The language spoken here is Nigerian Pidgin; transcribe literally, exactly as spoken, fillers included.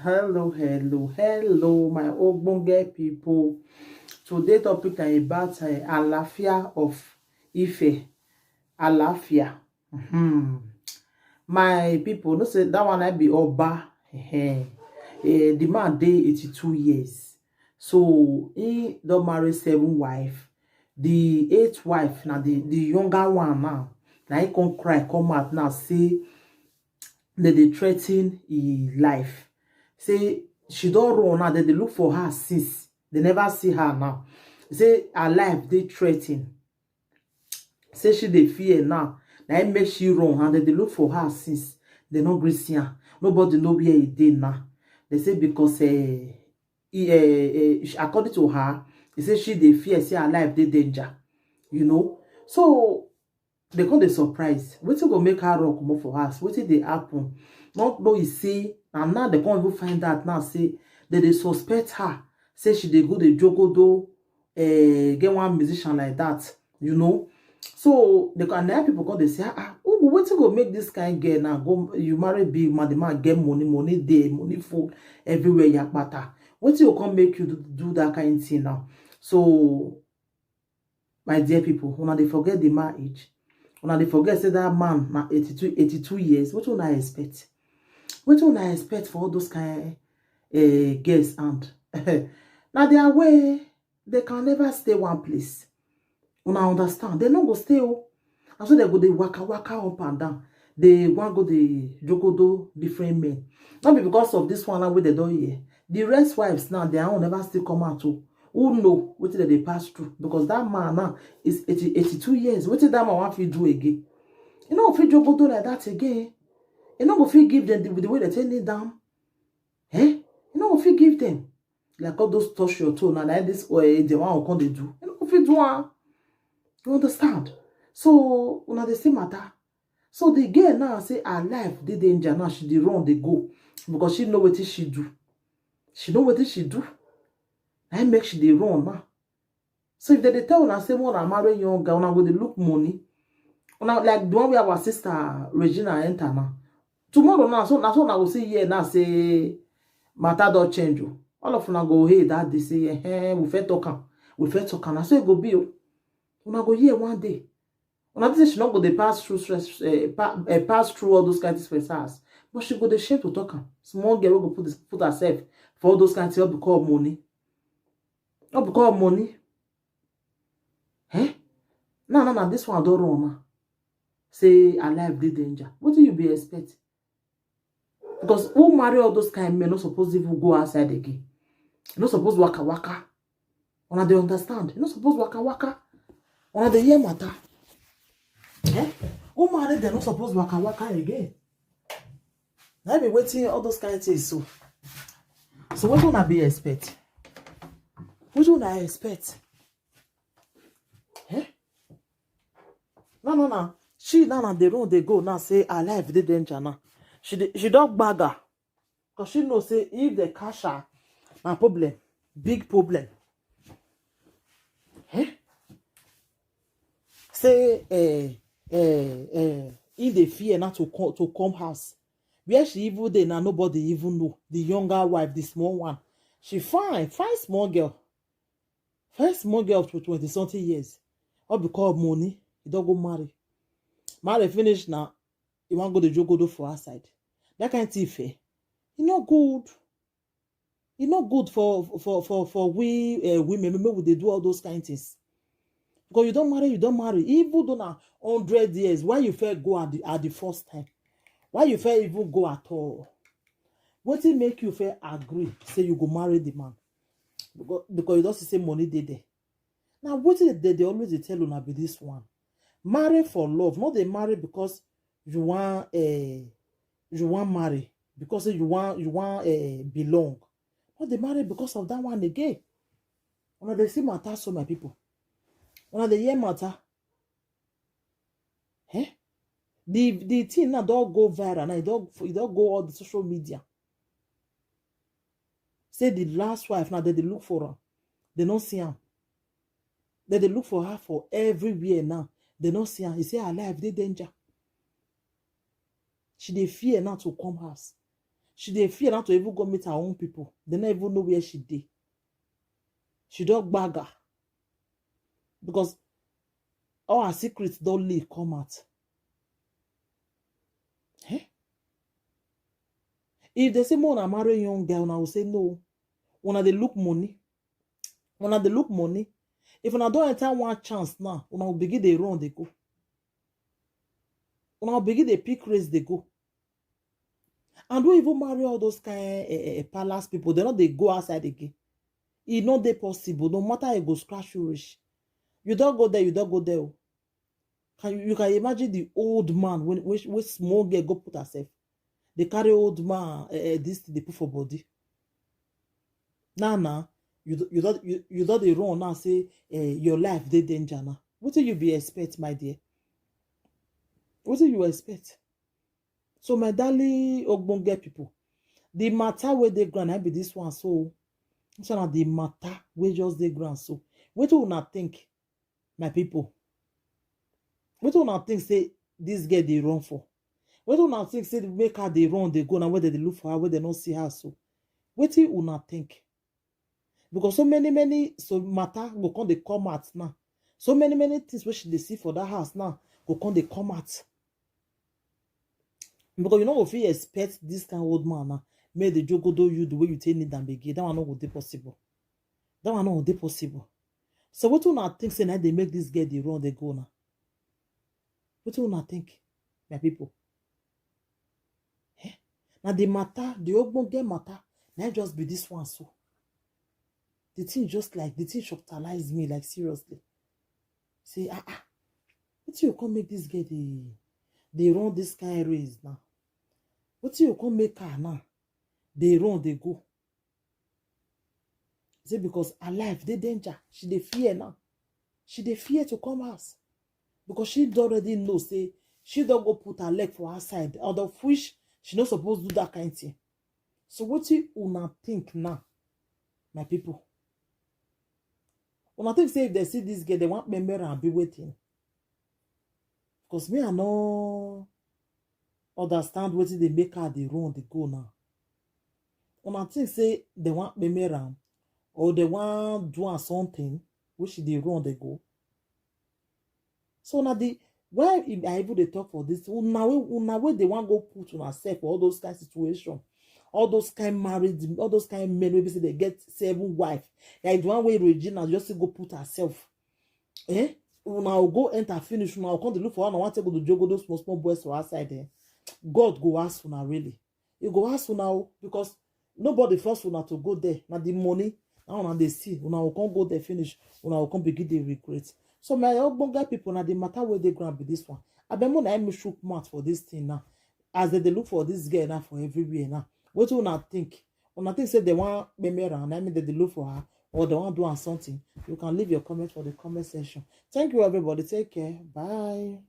Hello, hello, hello, my ogbonge people. Today topic na about uh, alafia of Ife. Alafia. Hmm. My people, no say that one I be Oba. Eh, the man dey eighty-two years. So he don marry seven wife. The eighth wife, now the, the younger one now, now he come cry, come out now, say that they threaten his life. Say she don't run now, that they look for her since. They never see her now. Say her life, they threaten. Say she dey fear now. Now it make she run and they dey look for her since. They no gree see her. Nobody know where he dey now. They say because uh, he, uh, uh, according to her, he say she dey fear say her life dey danger. You know, so they come dey surprise. Wetin go make her run comot for house? Wetin dey happen? Not know you see, and now they come even find out now say they dey suspect her. Say she dey go dey jogodo, uh, get one musician like that, you know. So the and now people come dey say, ah, ah, who wetin go make this kind girl now go you marry big man, the man get money, money dey, money full everywhere, yakpata. Wetin go come make you do, do that kind thing now? So my dear people, una dey forget the man age. Una dey forget say that man na eighty-two, eighty-two years. Wetin una expect? Wetin una expect for all those kind uh, girls and na their way, they can never stay one place. Una understand? They no go stay o. And so they go dey waka waka up and down. They wan go dey jogodo different men. Not be because of this one now wey they don hear. The rest wives now, their own never still come out o. Who know wetin dem dey pass through? Because that man now is eighty, eighty-two years. Wetin that man wan fit do again? He no go fit jogodo like that again. He no go fit give them the, the way they take kneel down. Eh? He no go fit give them. Like all those touch your toe now, like this uh, the one come dey do. He no go fit do am. You understand? So una dey see matter. So the girl now say her life dey danger now. She dey run dey go because she know wetin she do. She know wetin she do. Na im make she dey run now. So if they dey tell una say more na marry young girl, una go dey look money. Una like the one wey our sister Regina enter now. Tomorrow now, so na so una go see here now say matter don change o. All of una go hey that day say eh, we fit talk am, we fit talk am. Na so e go be o. Una go hear one day. Una think say she no go dey pass through stress, uh, pa, uh, pass through all those kind things for her house. But she go dey shame to talk am. Small girl wey go put this, put herself for all those kind things all because of money. All because of money. Eh? Now, now, now, this one don't run now. Say her life dey danger. What do you be expect? Because who marry all those kind men not supposed to even go outside again. Not supposed waka waka. Una dey understand? Not supposed waka waka. Una dey hear matter. Eh? Who marry them not supposed waka waka again? Na be wetin all those kind things so. So what una be expect? What una expect? Eh? No, no, no. She now na the road they go now say her life dey danger now. She dey, she don gbaga. Because she know say if they catch her, na problem, big problem. Eh? Say eh, eh, eh, in the fear not to come to come house. Where she even dey now, nobody even know. The younger wife, the small one, she fine, fine small girl. First small girl of twenty something years. All because of money, he don't go marry. Marry finish now, he wan go the jogodo for outside. That kind of thing fair. E no good. E no good for for for for we uh, women. Make we dey do all those kind things. Because you don't marry, you don't marry. Even though na hundred years, why you fair go at the at the first time? Why you fair even go at all? Wetin make you fair agree say you go marry the man? Because because you don see say money dey there. Na wetin dem dey always dey tell una be this one. Marry for love, no dey marry because you wan uh, you wan marry, because say you wan you wan uh, belong. No dey marry because of that one again. Una dey see matter so, my people. Una dey hear matter. Eh? The the thing now don go viral now. E don e don go all the social media. Say the last wife now, they dey look for am. They no see am. They dey look for her for everywhere now. They no see am. He say her life dey danger. She dey fear now to come house. She dey fear not to even go meet her own people. They no even know where she dey. She don gbaga because all her secrets don lay come out. Eh? If they say more una marry young girl, una will say no. Una dey look money. Una dey look money. If una don enter one chance now, una will begin dey run dey go. Una will begin dey pick race dey go. And don't even marry all those kind eh, eh, palace people. They no dey go outside again. E no dey possible. No matter how e go scratch you reach. You don go there, you don go there. Oh. Can you, you can imagine the old man when when, when small girl go put herself. They carry old man uh, this thing they put for body. Now now, you do- you don't you, you don't dey run now say uh, your life dey danger now. What do you be expect, my dear? What do you expect? So my darling ogbonge people, the matter where they ground I be this one so. So now the matter where just they ground so. What do una think, my people? What do una think say this girl they run for? What do una think say make her they run they go now where they look for her where they not see her so? What do una think? Because so many many so matter go come they come out now. So many many things which they see for that house now go come they come out. Because you know if you expect this kind of old man now, may the jogodo you the way you take need them begin. That one no go dey possible. That one no go dey possible. So what do una think say now they make this girl they run they go now? What do una think, my people? Eh? Now the matter, the ogbonge matter, now just be this one so. The thing just like the thing shocktalize me like seriously. Say ah ah, what you come make this girl they they run this kind race now? What you come make her now? They run they go. Say because her life they danger. She dey fear now. She dey fear to come house because she don already know say she don go put her leg for her side, out of which she no suppose do that kind thing. So what do una think now, my people? Una think say if they see this girl, they want member and be waiting. Because me I no understand what they make her they run they go now. Una think say they want member am or they want do am something which they run they go. So now the why I even they talk for this una way una way they want go put on herself for all those kind situation, all those kind married, all those kind men wey be say they get seven wife. Like the one way Regina just go put herself. Eh? Una will go enter finish una will come dey look for one one take go to jogo those small small boys for outside there. God go ask una really. You go ask una o because nobody force una to go there. Na the money na una dey see una will come go there finish una will come begin dey regret. So my ogbonge people na the matter wey dey ground be this one. Abeg make una help me shook mouth for this thing now as dem dey look for this girl now for everywhere now. Wetin una think? Una think say dem wan kpeme am na im dem dey look for her or dem wan do am something? You can leave your comment for the comment section. Thank you everybody. Take care. Bye.